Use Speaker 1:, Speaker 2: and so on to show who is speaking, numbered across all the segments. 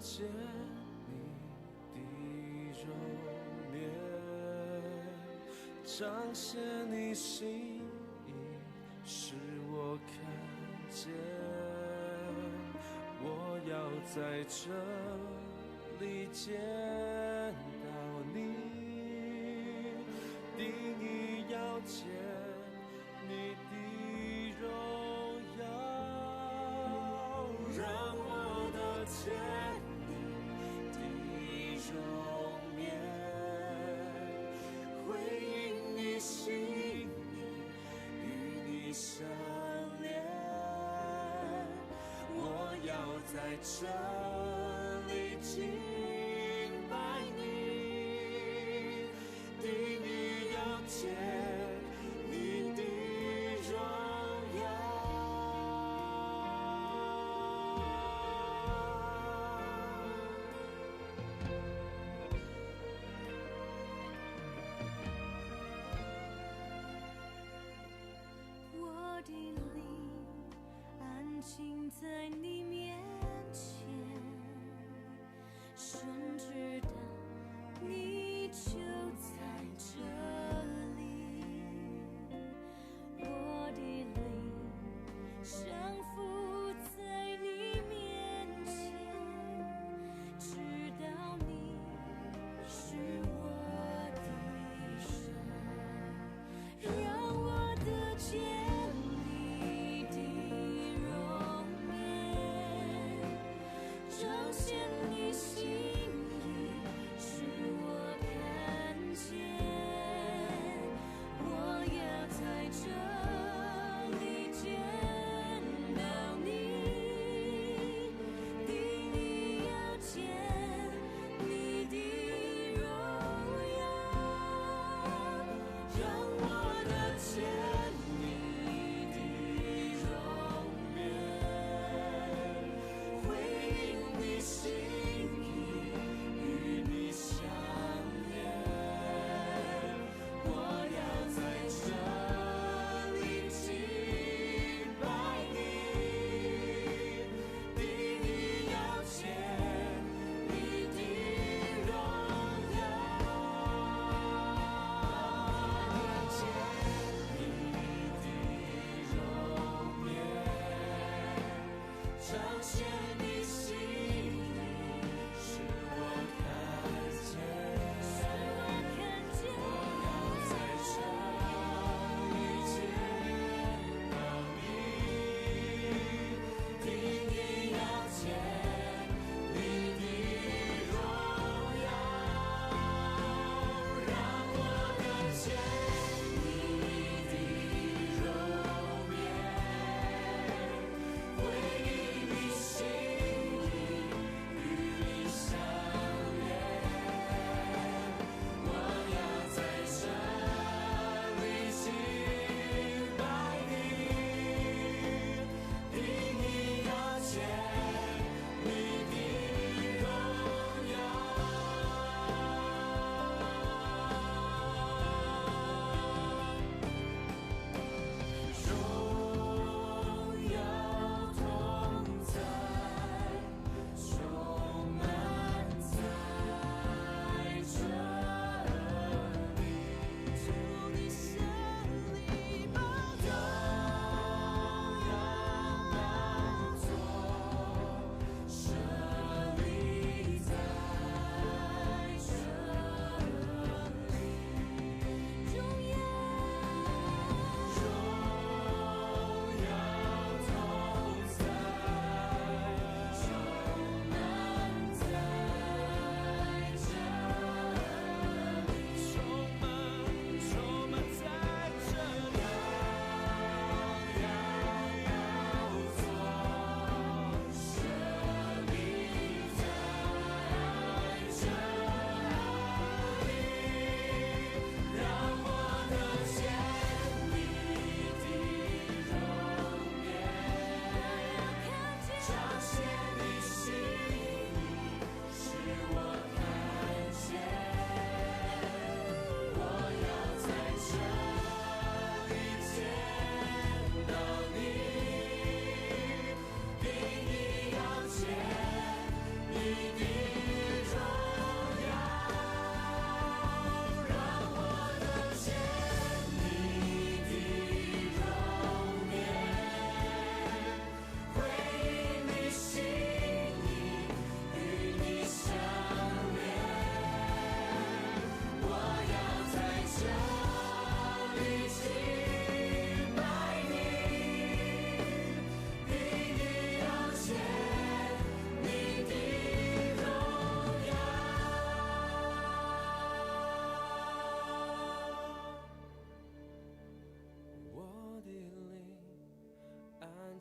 Speaker 1: 見你的容顏，彰顯你心意，使我看見。我要在這裡見到你，定意要見你的榮耀，讓我得見你的容顏，回應你心意，與你相連。我要在這裡敬拜你，定意要見你的榮耀。
Speaker 2: 我的靈安靜在你面前，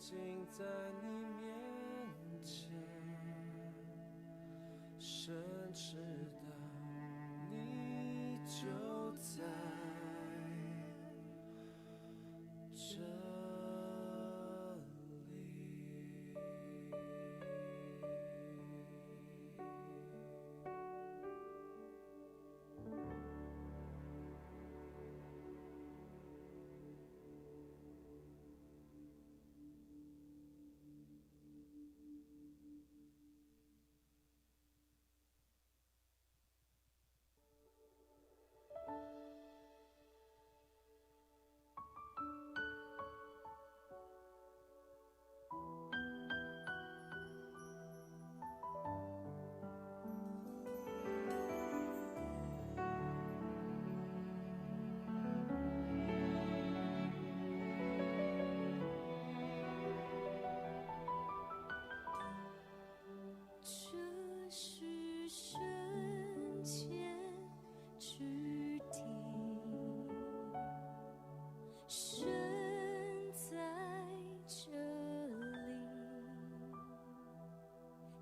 Speaker 1: 敬在你面前，神知道你就在這裡。
Speaker 2: 這是聖潔之地，神在這裡，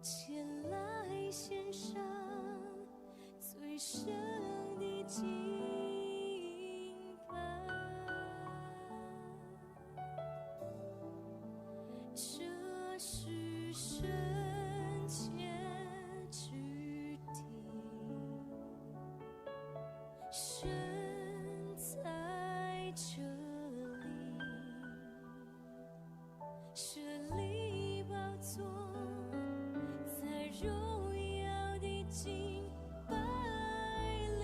Speaker 2: 前來獻上最聖的敬拜。這是聖潔之地，神在這裡，設立寶座，在榮耀的敬拜裡，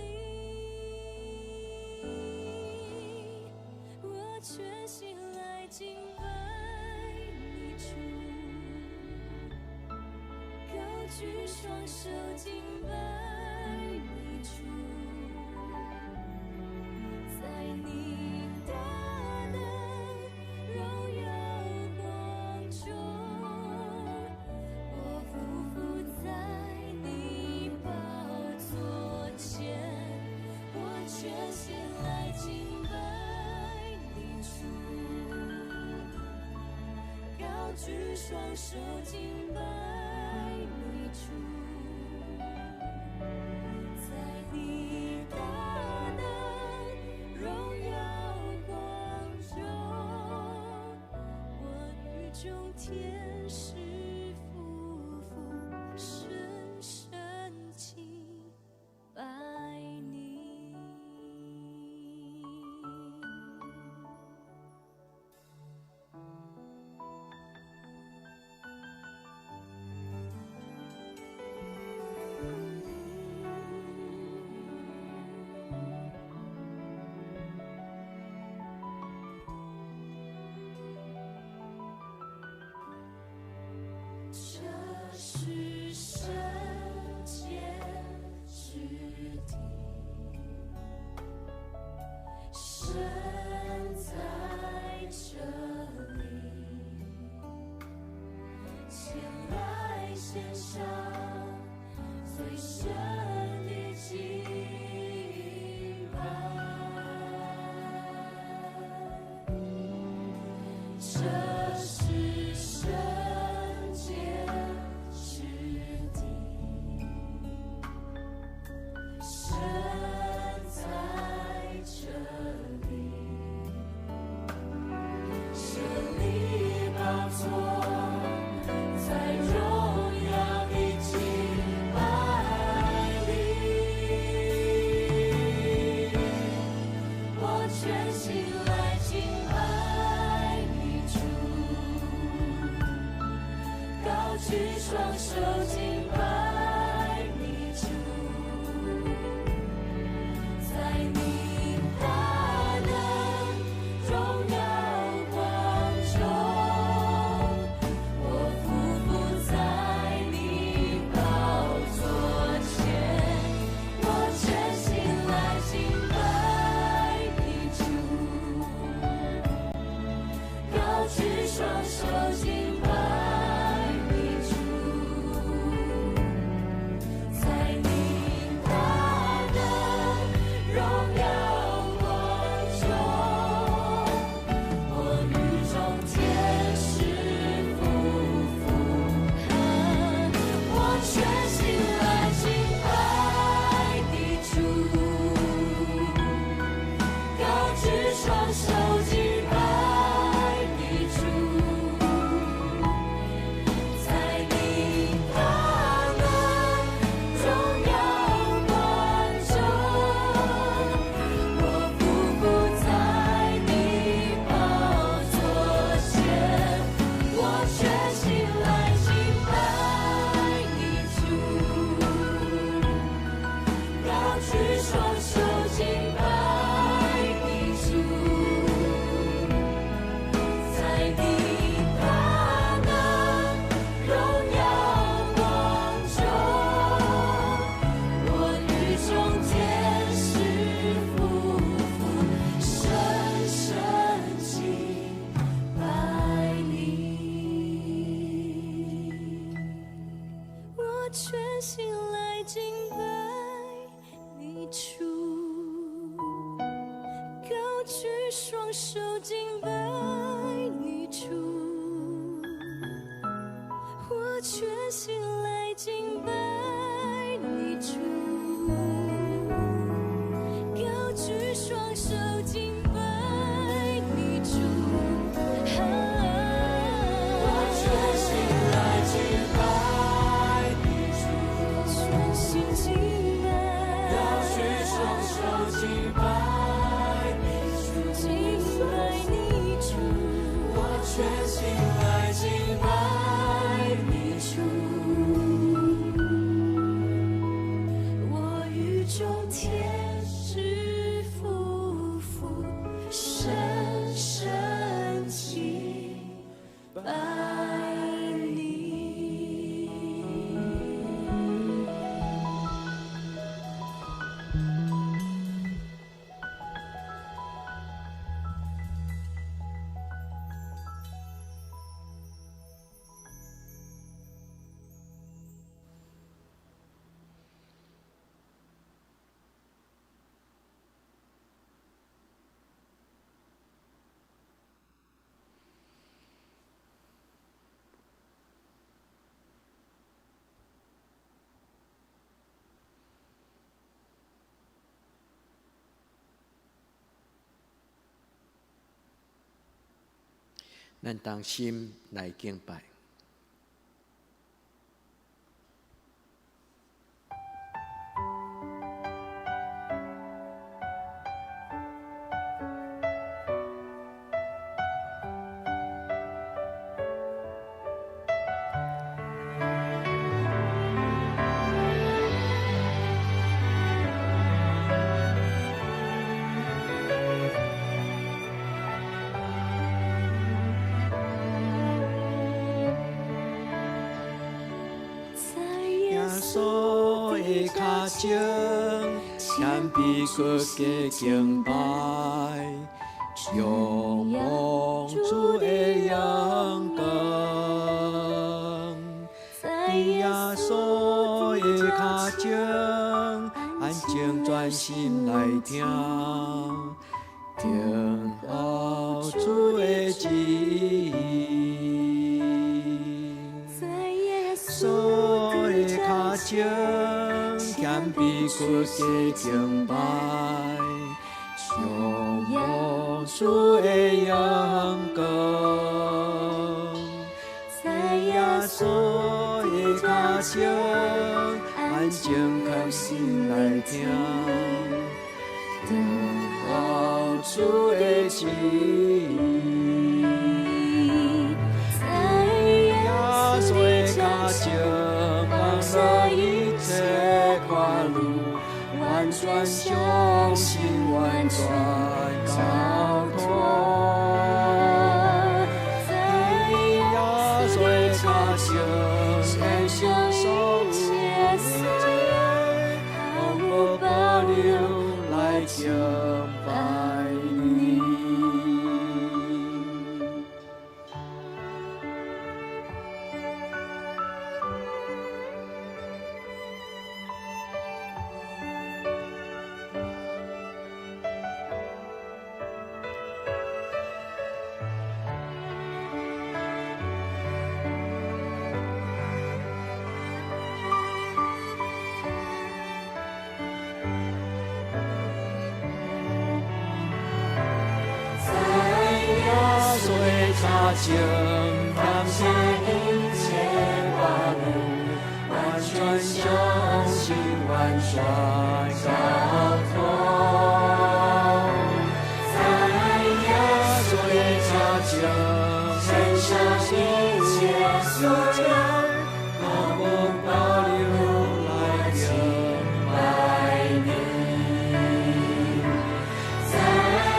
Speaker 2: 我全心來敬拜你主，高舉雙手敬拜你主，在你大能榮耀光中，我俯伏在你寶座前，我全心來敬拜你主，高舉雙手敬拜你主，在你大能榮耀光中，我與眾天使俯伏深深敬拜你。這是聖潔之地，神在這裡，前來獻上最聖的敬拜。這是聖潔之地，神在這裡，設立寶座，在榮耀的敬拜裡，我全心來敬拜你主，高舉雙手敬拜你主，在你大能榮耀光中，我俯伏在你寶座前，我全心來敬拜你主，高舉雙手敬拜你主，全心來敬拜你主，高舉雙手敬拜你主，我全心來敬拜你主，高舉雙手敬拜你主，
Speaker 1: 我全心來敬拜你主，
Speaker 2: 全心敬拜，
Speaker 1: 高舉雙手敬拜你主，
Speaker 2: 敬拜你主，
Speaker 1: 我全心來敬拜你
Speaker 2: 主。我與眾天使夫婦深深敬拜你。
Speaker 3: 咱同心來敬拜。
Speaker 2: 在
Speaker 3: 耶
Speaker 2: 耶
Speaker 3: 穌
Speaker 2: 穌
Speaker 3: 的
Speaker 2: 的
Speaker 3: 跤
Speaker 2: 腳
Speaker 3: 前，
Speaker 2: 前，
Speaker 3: 謙卑屈膝敬拜，仰望主的榮光。
Speaker 2: 在
Speaker 3: 耶
Speaker 2: 耶
Speaker 3: 穌
Speaker 2: 穌
Speaker 3: 的
Speaker 2: 的
Speaker 3: 跤
Speaker 2: 腳
Speaker 3: 前，
Speaker 2: 前，
Speaker 3: 安靜專心來聽，聽候主的旨意。
Speaker 2: 在耶
Speaker 3: 穌
Speaker 2: 穌
Speaker 3: 的
Speaker 2: 的
Speaker 3: 跤
Speaker 2: 腳
Speaker 3: 前，
Speaker 2: 前，
Speaker 3: 謙卑屈膝敬拜，仰望主的榮光。
Speaker 2: 在耶
Speaker 3: 耶穌
Speaker 2: 穌
Speaker 3: 的
Speaker 2: 的
Speaker 3: 跤
Speaker 2: 腳
Speaker 3: 前，
Speaker 2: 前，
Speaker 3: 安
Speaker 2: 安
Speaker 3: 靜
Speaker 2: 靜
Speaker 3: 專
Speaker 2: 專
Speaker 3: 心
Speaker 2: 心
Speaker 3: 來
Speaker 2: 來
Speaker 3: 聽，
Speaker 2: 聽，
Speaker 3: 聽候主的旨意。
Speaker 2: 在
Speaker 3: 耶
Speaker 2: 耶
Speaker 3: 穌
Speaker 2: 穌
Speaker 3: 的
Speaker 2: 的
Speaker 3: 跤
Speaker 2: 腳
Speaker 3: 前，
Speaker 2: 前，
Speaker 3: 放
Speaker 2: 放
Speaker 3: 下
Speaker 2: 下
Speaker 3: 一
Speaker 2: 一
Speaker 3: 切
Speaker 2: 切
Speaker 3: 掛慮，
Speaker 2: 完
Speaker 3: 完全
Speaker 2: 全
Speaker 3: 相
Speaker 2: 相
Speaker 3: 信，
Speaker 2: 信，
Speaker 3: 完
Speaker 2: 完
Speaker 3: 全
Speaker 2: 全
Speaker 3: 交
Speaker 2: 交
Speaker 3: 託。
Speaker 2: 託。在
Speaker 3: 耶
Speaker 2: 耶
Speaker 3: 穌
Speaker 2: 穌
Speaker 3: 的
Speaker 2: 的
Speaker 3: 跤
Speaker 2: 腳
Speaker 3: 前，
Speaker 2: 前，
Speaker 3: 献
Speaker 2: 献
Speaker 3: 上
Speaker 2: 上
Speaker 3: 所
Speaker 2: 一
Speaker 3: 有
Speaker 2: 切
Speaker 3: 一
Speaker 2: 所
Speaker 3: 切，
Speaker 2: 有，
Speaker 3: 毫
Speaker 2: 毫
Speaker 3: 无
Speaker 2: 无
Speaker 3: 保
Speaker 2: 保
Speaker 3: 留
Speaker 2: 留
Speaker 3: 来
Speaker 2: 來
Speaker 3: 敬
Speaker 2: 敬
Speaker 3: 拜
Speaker 2: 拜
Speaker 3: 你。
Speaker 2: 你。在
Speaker 3: 耶穌的跤前，放下
Speaker 2: 放下
Speaker 3: 一
Speaker 2: 一
Speaker 3: 切
Speaker 2: 切
Speaker 3: 掛
Speaker 2: 掛
Speaker 3: 慮，
Speaker 2: 慮，
Speaker 3: 完
Speaker 2: 完
Speaker 3: 全
Speaker 2: 全
Speaker 3: 相
Speaker 2: 相
Speaker 3: 信，
Speaker 2: 信，
Speaker 3: 完
Speaker 2: 完
Speaker 3: 全
Speaker 2: 全
Speaker 3: 交
Speaker 2: 交
Speaker 3: 託。
Speaker 2: 託。在
Speaker 3: 耶
Speaker 2: 耶
Speaker 3: 穌
Speaker 2: 穌
Speaker 3: 的
Speaker 2: 的
Speaker 3: 跤
Speaker 2: 腳
Speaker 3: 前，
Speaker 2: 前，
Speaker 3: 献
Speaker 2: 献
Speaker 3: 上
Speaker 2: 上
Speaker 3: 一
Speaker 2: 一
Speaker 3: 切
Speaker 2: 切
Speaker 3: 所
Speaker 2: 所
Speaker 3: 有，
Speaker 2: 有，
Speaker 3: 毫
Speaker 2: 毫
Speaker 3: 无
Speaker 2: 无
Speaker 3: 保
Speaker 2: 保
Speaker 3: 留
Speaker 2: 留
Speaker 3: 来
Speaker 2: 來
Speaker 3: 敬
Speaker 2: 敬
Speaker 3: 拜
Speaker 2: 拜
Speaker 3: 你。
Speaker 2: 你。在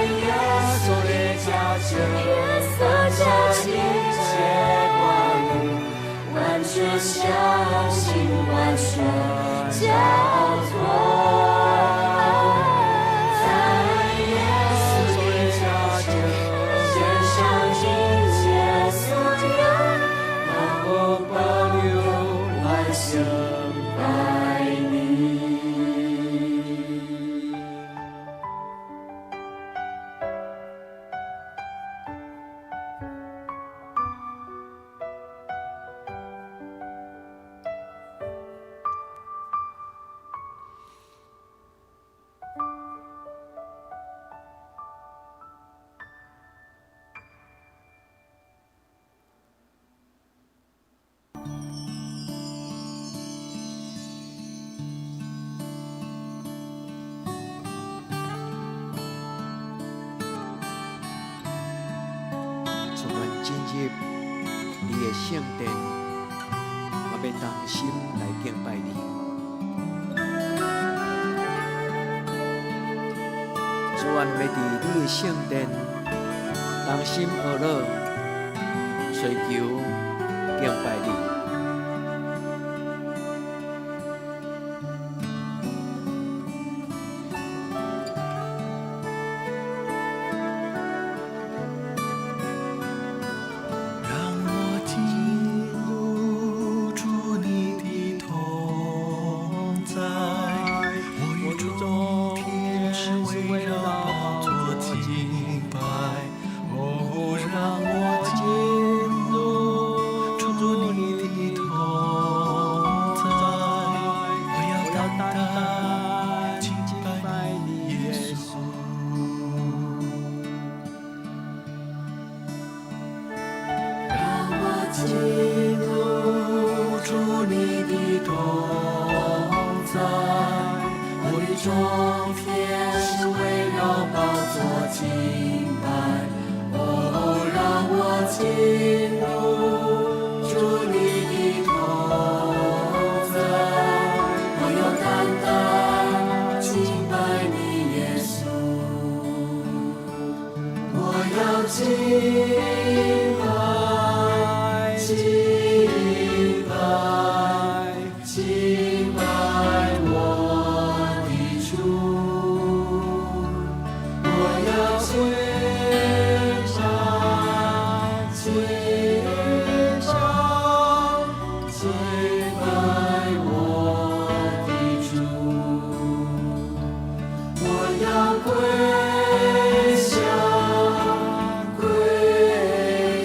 Speaker 3: 耶
Speaker 2: 耶
Speaker 3: 穌
Speaker 2: 穌
Speaker 3: 的
Speaker 2: 的
Speaker 3: 跤
Speaker 2: 腳
Speaker 3: 前，
Speaker 2: 前，
Speaker 3: 放
Speaker 2: 放
Speaker 3: 下
Speaker 2: 下
Speaker 3: 一
Speaker 2: 一
Speaker 3: 切
Speaker 2: 切
Speaker 3: 挂
Speaker 2: 挂
Speaker 3: 虑，
Speaker 2: 虑，
Speaker 3: 完
Speaker 2: 完
Speaker 3: 全
Speaker 2: 全
Speaker 3: 相
Speaker 2: 相
Speaker 3: 信，
Speaker 2: 信，
Speaker 3: 完
Speaker 2: 完
Speaker 3: 全
Speaker 2: 全
Speaker 3: 交
Speaker 2: 交
Speaker 3: 託。
Speaker 2: 託。在
Speaker 3: 耶
Speaker 2: 耶
Speaker 3: 穌
Speaker 2: 穌
Speaker 3: 的
Speaker 2: 的
Speaker 3: 跤
Speaker 2: 腳
Speaker 3: 前，
Speaker 2: 前，
Speaker 3: 献
Speaker 2: 献
Speaker 3: 上
Speaker 2: 上
Speaker 3: 一
Speaker 2: 一
Speaker 3: 切
Speaker 2: 切
Speaker 3: 所
Speaker 2: 所
Speaker 3: 有，
Speaker 2: 有，
Speaker 3: 毫
Speaker 2: 毫
Speaker 3: 无
Speaker 2: 无
Speaker 3: 保
Speaker 2: 保
Speaker 3: 留
Speaker 2: 留
Speaker 3: 来
Speaker 2: 来
Speaker 3: 敬
Speaker 2: 敬
Speaker 3: 拜聖殿，我欲同心來敬拜你。主，阮欲佇你的聖殿，同心合意，追求敬拜你。
Speaker 1: 讓我進入主你的同在，我與眾天使圍繞寶座敬拜。哦，讓我進入主你的同在，我要單單敬拜你耶穌。讓我進入主你的同在，我與眾天使圍繞寶座敬拜。哦，讓我進入主你的同在，我要單單敬拜你耶穌。我要敬拜，敬拜，敬拜我的主。我要跪下，敬拜，敬拜我的主。我要跪下，跪下，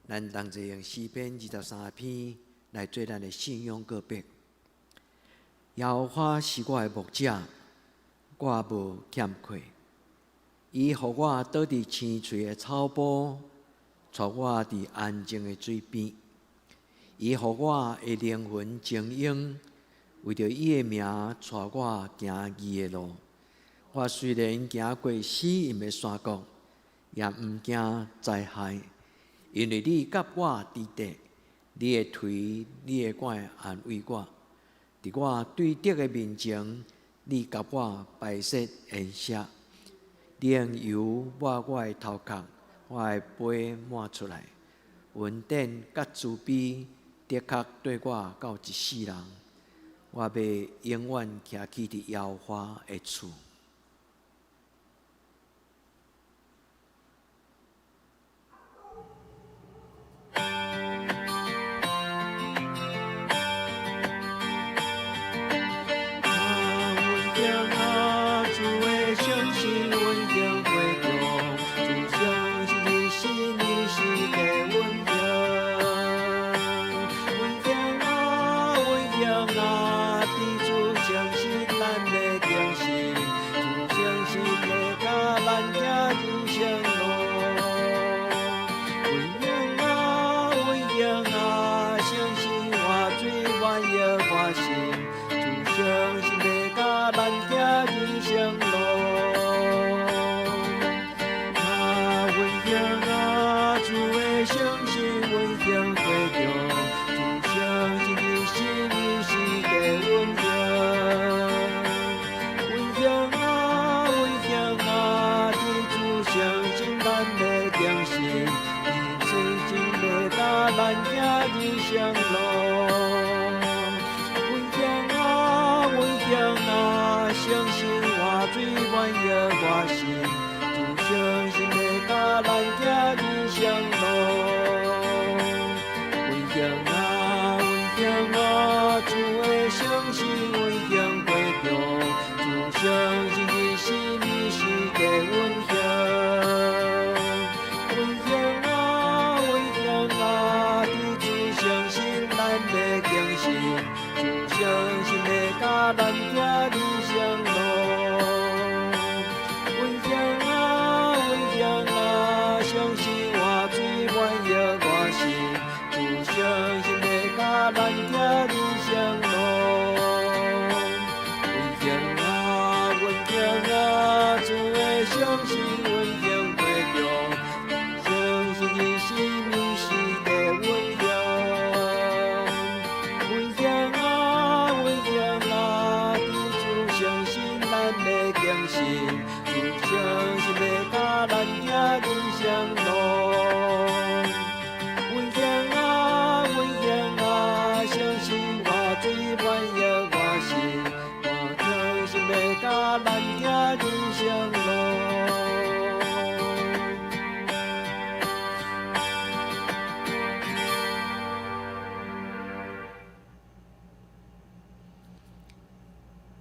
Speaker 3: 咱同齊用詩篇23篇來做咱的信仰告白。耶和華是我的牧者，我無欠缺。伊予我倒佇青翠的草埔，帶我佇安靜的水邊。伊予我的靈魂晶瑩，為著伊的名帶我行義的路。我雖然行過死蔭的山谷，也毋驚災害，因為你佮我佇佇，你的槌、你的棍安慰我。佇我對敵的面前，你共我擺設筵席，你用油抹我的頭殼，我的杯滿出來。恩典佮慈悲，的確綴我到一世人。我欲永遠徛起佇耶和華的厝。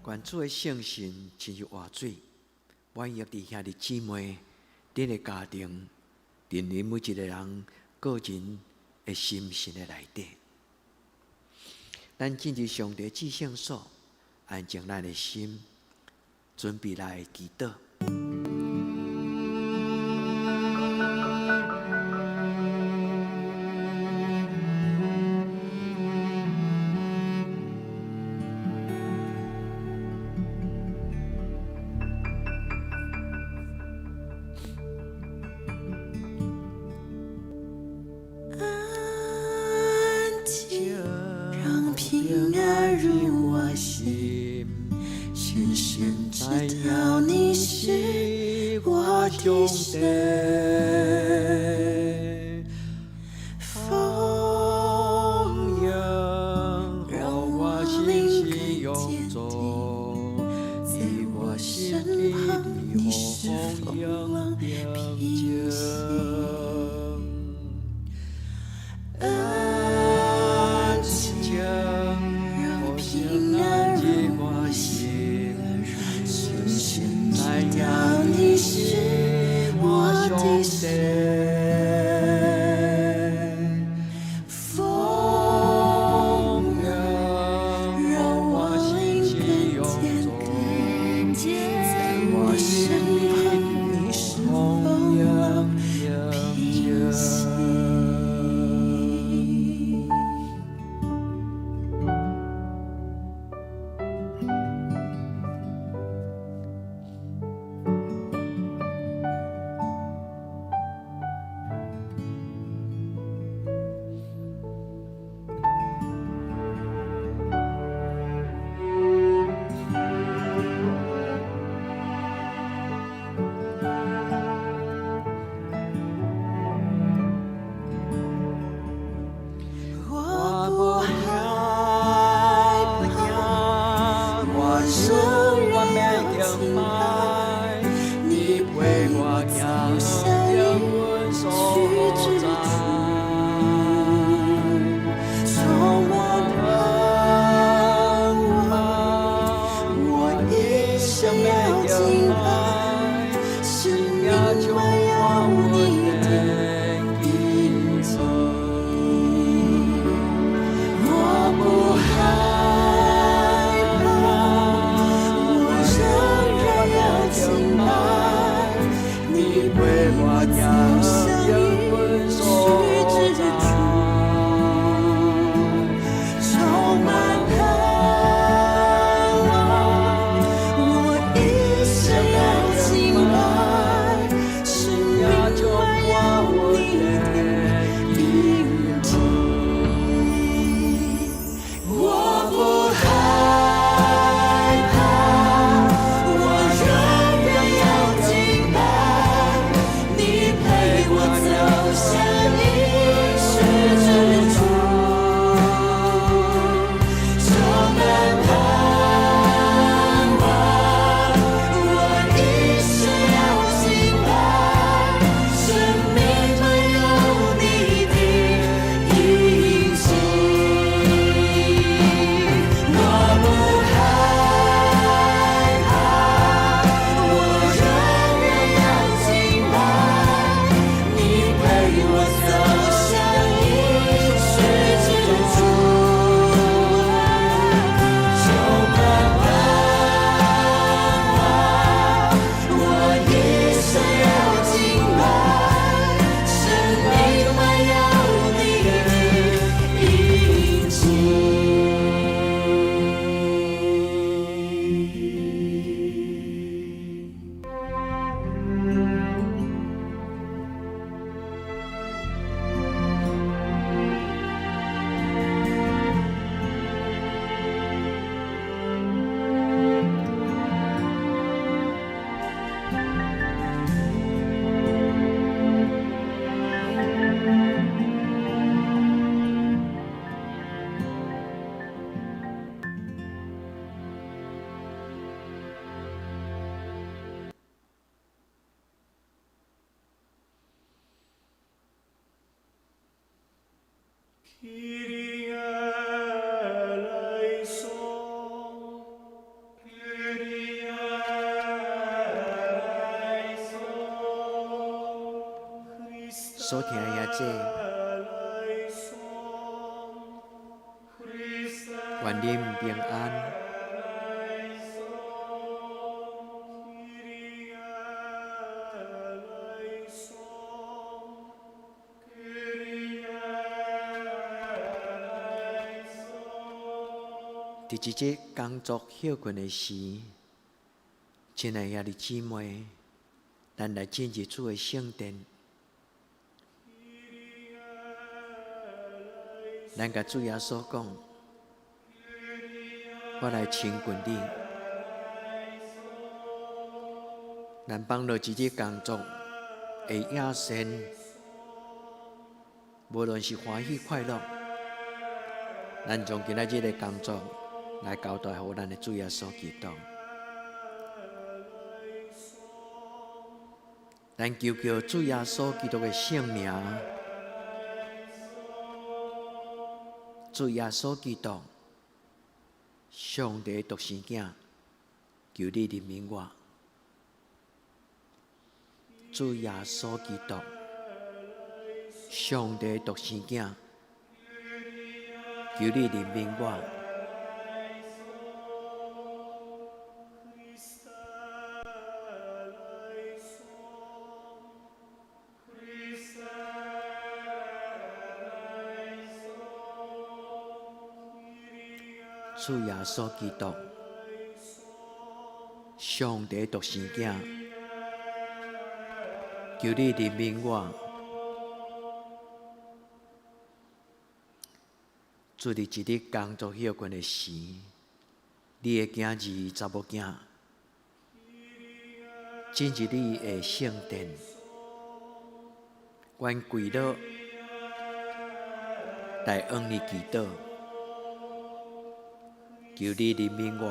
Speaker 3: 願主的聖神親像活水，滿溢佇兄弟姊妹恁的家庭，佇恁每一个人個人的心神的內底。咱進入上帝至聖所，安靜咱的心，準備來祈禱。
Speaker 2: 安靜，讓平安入我心，深深知道你是我的神。豐盈，讓我靈更堅定，在我身旁，你是風浪平息。安靜，讓平安入我心，深深知道你是我的神。
Speaker 1: Kyrie eleison, Kyrie eleison, Christe
Speaker 3: 所聽的兄姊，
Speaker 1: eleison, Christe
Speaker 3: 願恁平安。
Speaker 1: eleison, Kyrie eleison, Kyrie eleison.
Speaker 3: 佇這日工作歇睏的時，親愛兄弟姊妹，咱來進入主的聖殿，咱共主耶穌講：我來親近你。咱放落一日工作的野心，無論是歡喜快樂，咱將今仔日的工作來交代予咱的主耶穌基督。咱求求主耶穌基督的聖名，主耶穌基督，上帝獨生囝，求你憐憫我。主耶穌基督，上帝獨生囝，求你憐憫我。
Speaker 1: Christe eleison, Christe eleison,
Speaker 3: 主耶穌基督，上帝獨生囝，求你憐憫我。主，佇一日工作歇睏的時，你的囝兒查某囝進入你的聖殿，阮跪落來向你祈禱，求你憐憫我。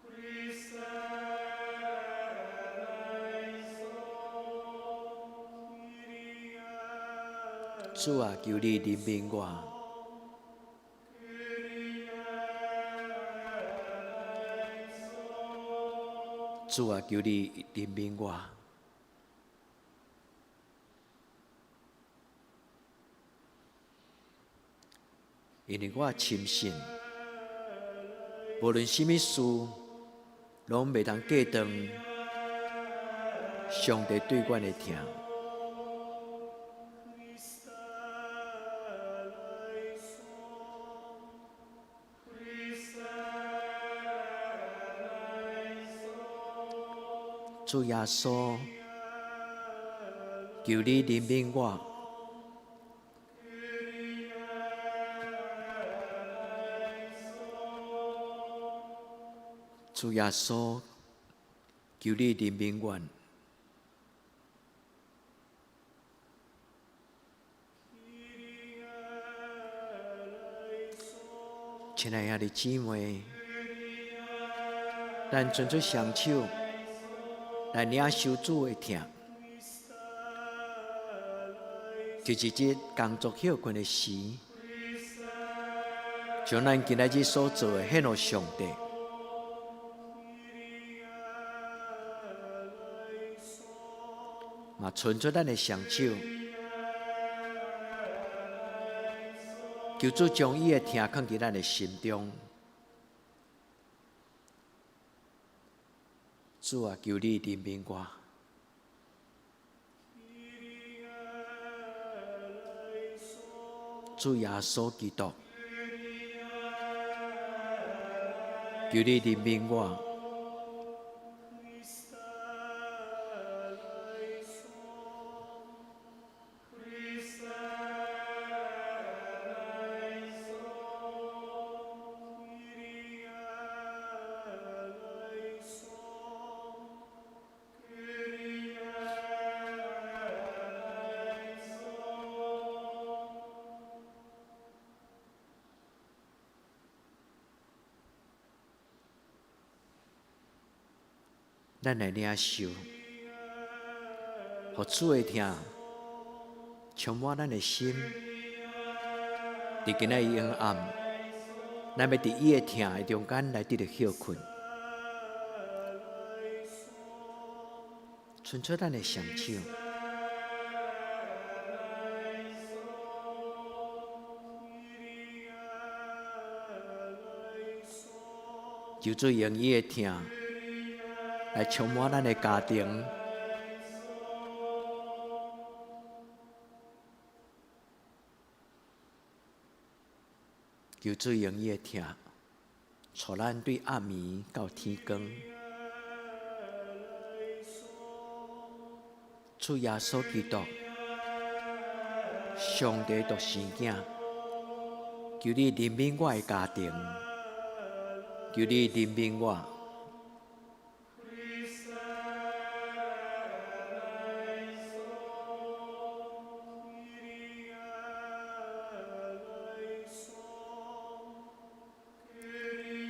Speaker 1: Christe eleison, Kyrie
Speaker 3: 主啊，求你憐憫我。
Speaker 1: Kyrie eleison,
Speaker 3: 主啊，求你憐憫我。因為我深信，無論啥物事，攏袂當隔斷上帝對阮的疼。
Speaker 1: Christe eleison, Christe eleison,
Speaker 3: 主耶穌，求你憐憫我。
Speaker 1: Kyrie eleison,
Speaker 3: 主耶穌，求你憐憫阮。
Speaker 1: Kyrie eleison,
Speaker 3: 親愛的兄弟姊妹，咱伸出雙手來領受主的疼。
Speaker 1: Christe
Speaker 3: 佇一日工作歇睏的時，
Speaker 1: Christe
Speaker 3: 將咱今仔日所做的獻予上帝。
Speaker 1: Kyrie eleison,
Speaker 3: 嘛，伸出咱的雙手，求主將伊的疼囥佇咱的心中。主啊，求你憐憫我。
Speaker 1: Kyrie eleison,
Speaker 3: 主耶穌基督，求你憐憫我。
Speaker 1: Christe eleison, Christe eleison, Kyrie eleison, Kyrie eleison.
Speaker 3: 咱來領受，予主的疼充滿咱的心。佇今仔日昏暗，咱欲佇伊的疼的中間來得著歇睏，伸出咱的雙手。求主用伊的疼來充滿咱的家庭。求主用伊的疼，帶咱對暗暝到天光。主耶穌基督，上帝獨生囝，求你憐憫我的家庭，求你憐憫我。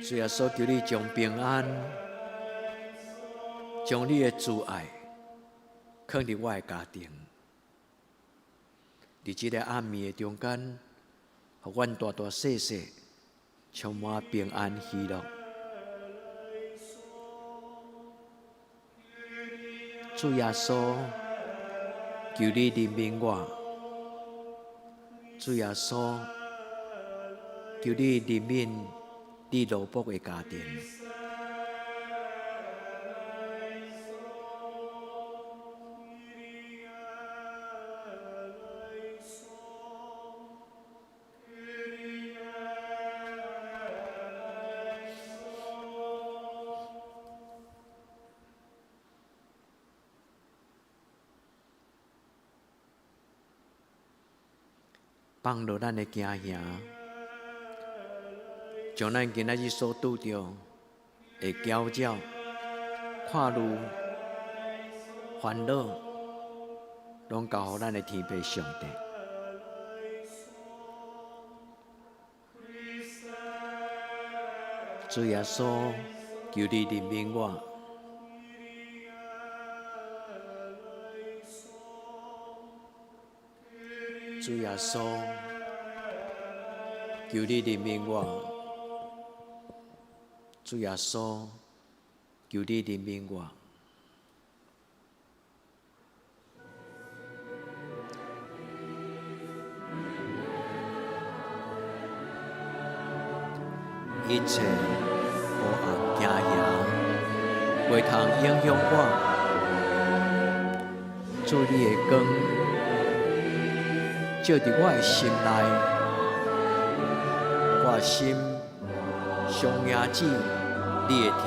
Speaker 3: 主耶穌，求你將平安、將你的慈愛，囥佇我的家庭。佇這个暗暝的中間，予阮大大細細充滿平安喜樂。主耶穌，求你憐憫我。主耶穌，求你憐憫你奴僕的家庭。放落咱的驚嚇，將咱今仔日所拄著的攪擾、看慮、煩惱，攏交予咱的天父上帝。主耶穌，求你憐憫我。主耶穌，求你憐憫我。主耶穌，求你憐憫我。一切黑暗驚嚇，袂通影響我。主你的光照佇我的心內，我的心上迎止你的疼。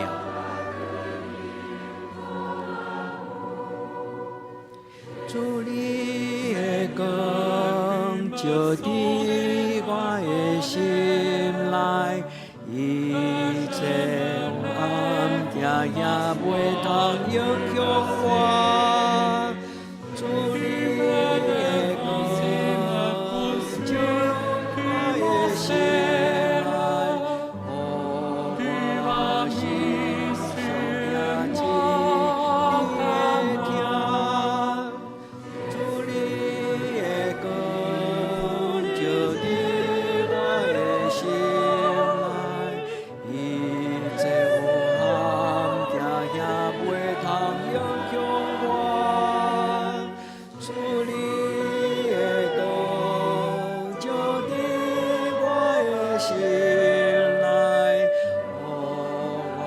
Speaker 3: 主你的光照佇我的心內，一切黑暗驚嚇袂通影響我。主你的光照我的心內，予我心上迎止你的疼。主你的光照佇我的心內，一切黑暗驚嚇袂通影響我。主你的光照佇我的心內，予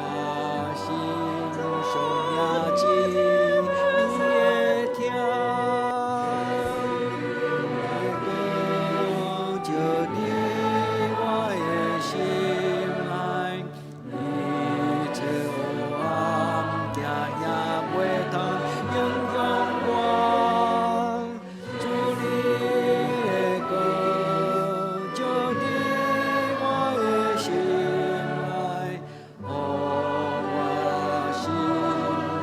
Speaker 3: 我心上迎止你的疼。光照佇我的心內，一切黑暗驚嚇袂通影響我。主你的光照佇我的心內，予我心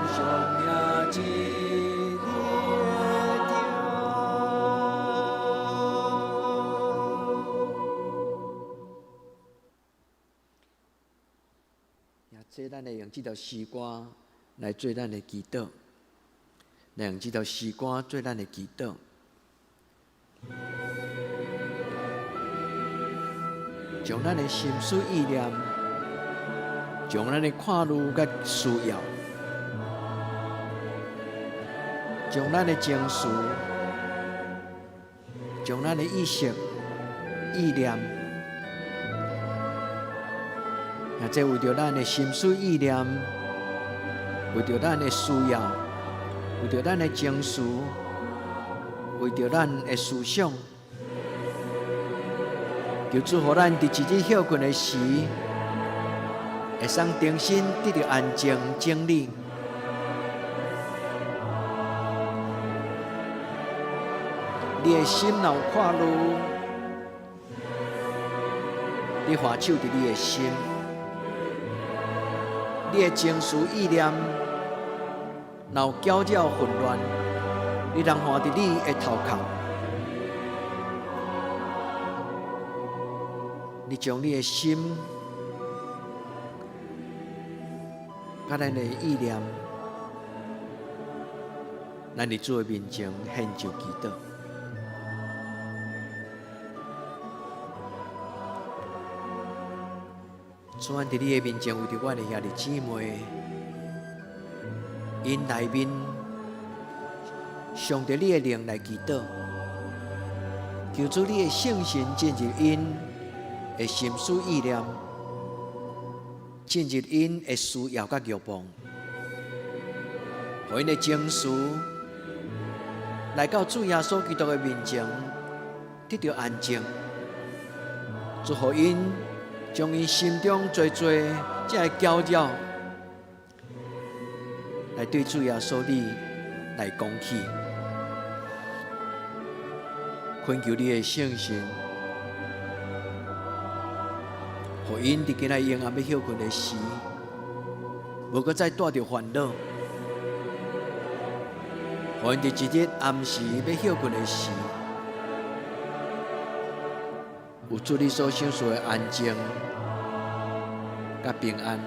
Speaker 3: 上迎止你的疼。也這咱會用這條詩歌來做咱的祈禱，來用這條詩歌做咱的祈禱。將咱的心思意念，將咱的看慮佮需要，將咱的情緒，將咱的意識、意念，或者為著咱的心思意念，為著咱的需要，為著咱的情緒，為著咱的思想，求主予咱佇一日歇睏的時，會使重新得著安靜整理。你的心若有看慮，你還手佇你的心；你的情緒意念若有攪擾混亂，你通還佇你的頭殼。你將你的心佮咱的意念，咱佇主的面前獻上祈禱。主，阮佇你的面前，為著阮的兄弟姊妹，𪜶內面上帝你的靈來祈禱，求主你的聖神進入𪜶的心思意念，進入𪜶的需要佮慾望，予𪜶的情緒來到主耶穌基督的面前，得著安靜，祝予𪜶將𪜶心中濟濟這个攪擾，來對主耶穌你來講起，懇求你的聖神，予𪜶佇今仔昏暗欲歇睏的時，無閣再帶著煩惱，予𪜶佇一日暗時欲歇睏的時，有主你所賞賜的安靜佮平安。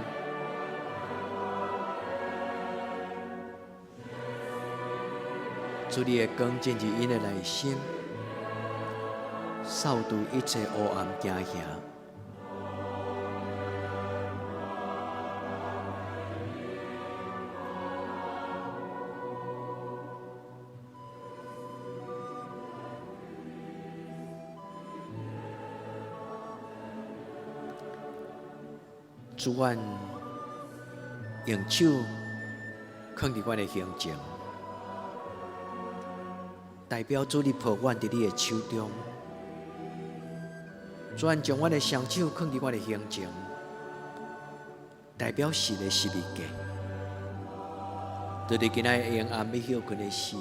Speaker 3: 主你的光進入𪜶的內心，掃除一切烏暗驚嚇。主，阮用手囥佇阮的胸前，代表主你抱阮佇你的手中。主，阮將阮的雙手囥佇阮的胸前，代表神的十字架。佇今仔昏暗欲歇睏的時，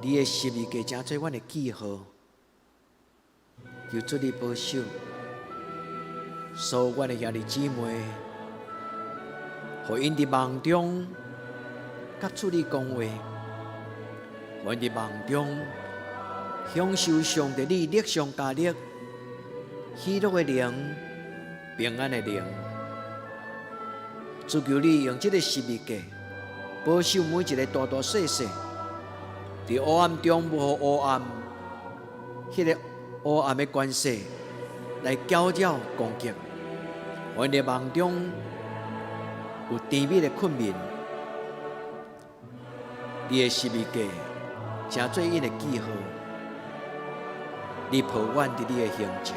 Speaker 3: 你的十字架成做阮的記號，求主你保守。所有阮的兄弟姊妹，予𪜶佇夢中佮主你講話，予𪜶佇夢中享受上帝你力上加力、喜樂的靈、平安的靈。主求你用這个十字架保守每一个大大細細，佇黑暗中無予黑暗，彼个黑暗的權勢來攪擾攻擊，予𪜶佇夢中有甜蜜的睏眠。你的十字架成做𪜶的記號，你抱阮佇你的胸前。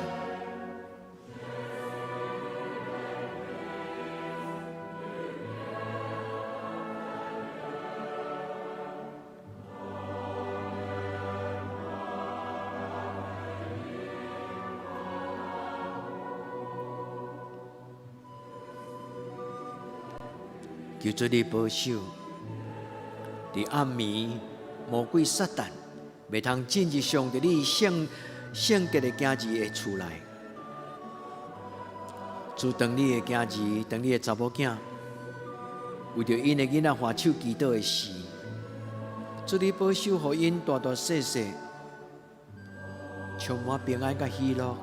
Speaker 3: 求主你保守，佇暗暝魔鬼撒旦袂通進入上帝你聖聖潔的囝兒的厝內。主當你的囝兒，當你的查某囝，為著𪜶的囡仔還手祈禱的時，主你保守，予𪜶大大細細充滿平安佮喜樂。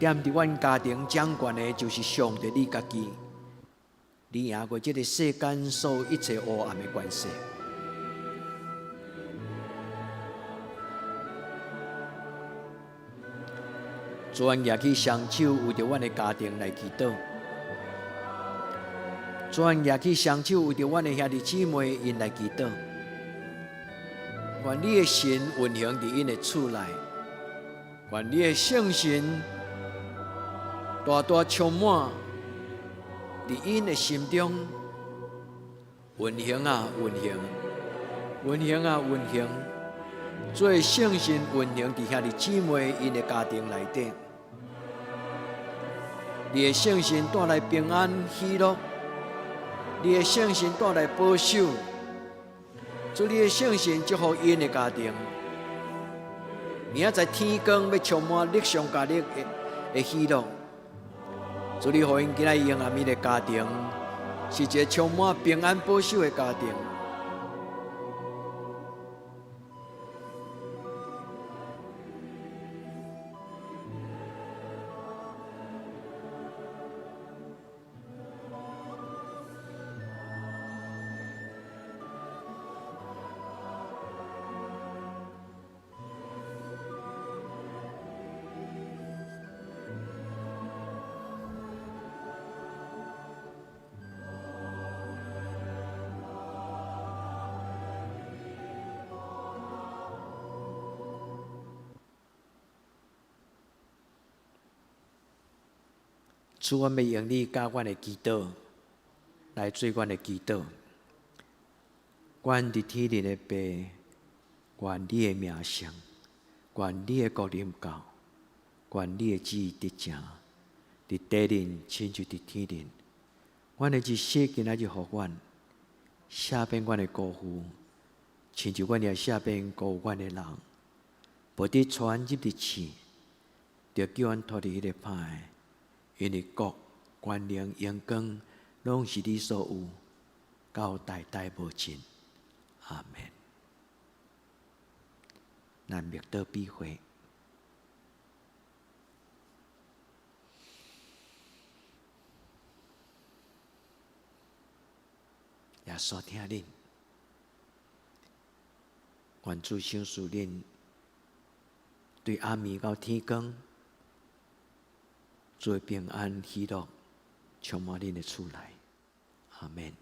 Speaker 3: 踮佇阮家庭掌權的，就是上帝你家己。你贏過這个世間所有一切黑暗的權勢。主，阮舉起雙手為著阮的家庭來祈禱。主，阮舉起雙手為著阮的兄弟姊妹𪜶來祈禱。願你的神運行佇𪜶的厝內，願你的聖神大大充滿佇𪜶的心中，運行啊運行，運行啊運行，主的聖神運行佇兄弟姊妹𪜶的家庭內底，你的聖神帶來平安喜樂，你的聖神帶來保守。主你的聖神祝福𪜶的家庭，明仔載天光欲充滿力上加力的喜樂。主你予𪜶今仔日暗暝的家庭，是一个充滿平安保守的家庭。主，阮欲用你教阮的祈禱來做阮的祈禱。阮佇天頂的父，願你的名聖，願你的國臨到，願你的旨意得成，佇地頂親像佇天頂。阮的日食今仔日予阮，赦免阮的辜負，親像阮也赦免辜負阮的人。無得帶阮入佇試，著救阮脫離彼個歹的。因為國、權能、榮光，攏是你所有，到代代無盡。阿們。咱默禱比會。耶穌疼恁，願主賞賜恁對暗暝到天光，主的平安喜樂充滿恁的厝內。阿們。